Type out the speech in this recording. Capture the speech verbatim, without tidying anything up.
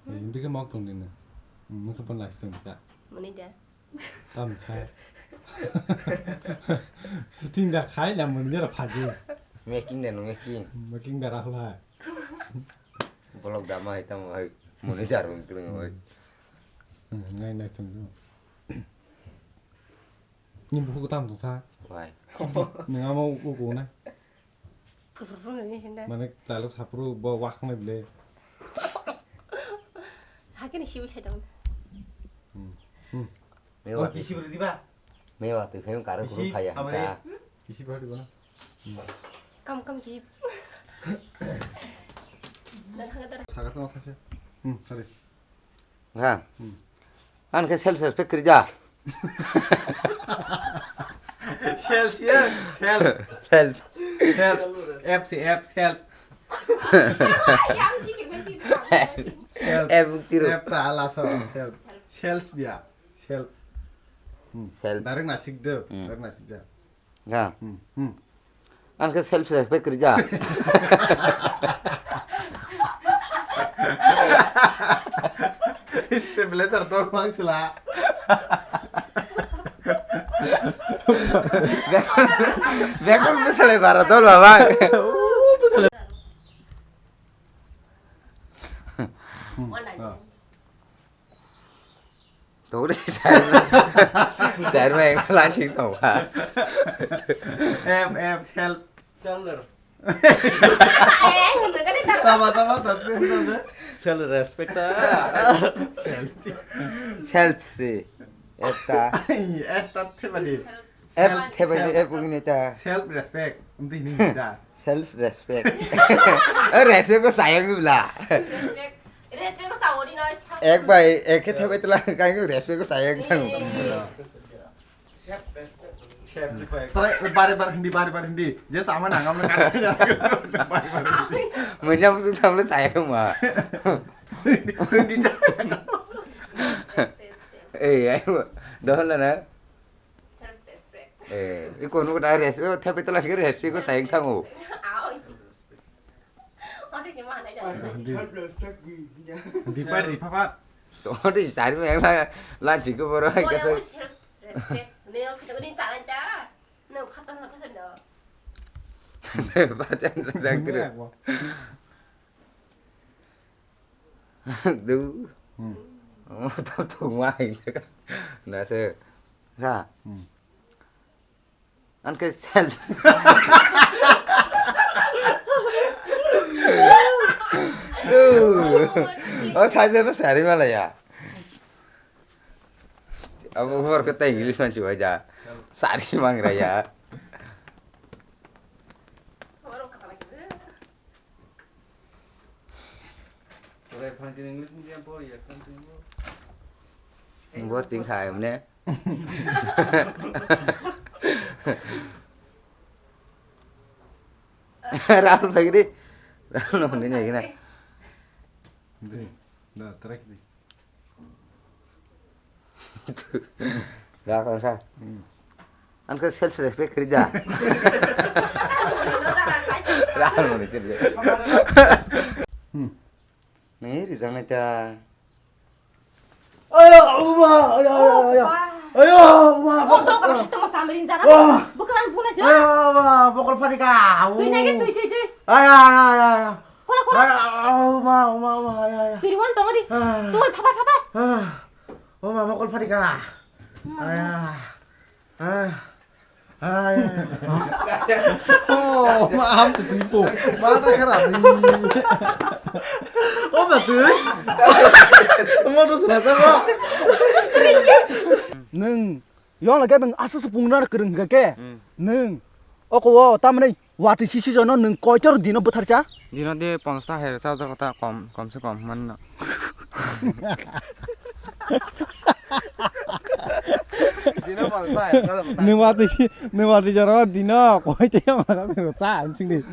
Hindi ke mok tong dina. Nuk pun last time ka. Muni da. Tam khai. Shooting da khai na muni da phagi. Making da no making. Making da rahla. Bolok dama hai tam hai. Muni da rung kring hai. Ngai ngai tong. Ni buku tam tu tha. Wai. Nang ama uku na. Phur phur phur ni sinda. Mane tlalo saphuru bo wak nai ble. Hakhe ni sibu sai dong. Hmm. Hmm. Mewa Oh, tu. Kisi beri tiba. Mewa tu phai karo kuru Kisi phai ya. Amare. Kisi beri tiba na. Kam kam kisi. Dan hakhe dar. Sagat na thase. Hmm, sorry. Ha. Hmm. An khe self respect kwrwi da. Sales ya, sales. Self. Self. F C F, self. Yang sikit masih. Self. F tiru. F ta ala so, self. Sales biya. Self. Hmm. Self. Direct nasik de, Hmm. direct nasik ja. Ya. Hmm, hmm. An khe self respect kwrwi da. Stabilizer dol mang sila. Bekor bwsale bara dol baba. Hmm. Ah. Tungri, chairman, chairman, lansing tongkha. Em, em, self. Seller. Tama, tama, tate, tate. Self respect ta. Self. Self si. Esta. Esta te bali. Ep Self, thebali self. Ep ugini ta. Self respect. Umdi ni ta. Self respect. Eh, respect ko sayang bla. Respect. Respect ko sawori no. Ek bai ek khe thebai tla kai ko respect ko sayang thang. Tara bare bare hindi, bare bare hindi. Je sama na ngam na kata. Bare bare hindi. Manya busuk thamle sayang ma. Hindi ta. Eh, ai dohla na. Self respect. Eh, iko nuko da respect, tapi telah kira respect ko sayang thango. Aw. Ote si mana ja. Hindi. Hindi pa, hindi pa, pa. Ote si sari me la, la chiko boro ai kasa. Self respect. Ne os kata ni chana cha. Ne phacha na cha do. Phacha sa sa kira. Hindi ako. Du. Hmm. Oh, tau tu mai. Na se. Ha. Hmm. An ke self. Du. Oh, thaja na sari mala ya. Abo khobor khe tei English mansi bai ja. Sari mangra ya. Ore, English medium pori ya, kan tengok. Bor ting khai mane. Rahul bhai re. Rahul no phone ni gina. Dei, da, track dei. Rahul kha. Hmm. An khe self respect kri da. Rahul no kri da. Hmm. Nai rijang nai ta. Ayo, uma, ayo, ayo, ayo. Oh, ba. Ayo, uma, oh, bokol, tong karo, tong sambil injana. Wah. Bukan bunuh je. Ayo, uma, bokol pharika. Tui nai ke, tui, tui, tui. Ayo, ayo, ayo, ayo. Kola, kola. Ayo, uma, uma, uma, ayo, ayo. Tui wan tong di. Ah. Tui, phapat, phapat. Ah. Uma, bokol pharika. Hmm. Ayo. Ah. Ai. Oh, ma am se tui po. Ma ta kharap ni. Oh, ma tui. Ma to sra sa ro. Nwng yong lage beng asu su pung na kwrwng ga ke. Hmm. Nwng oko o tamani wati sisi jono nwng koitor dino bwthar cha? Dino de ponchas ta her cha jagata kom, kom se kom manno. Dino ponchas ta her cha jagata. Nwng wati si, nwng wati jora dino koi te ma ka cha sing di.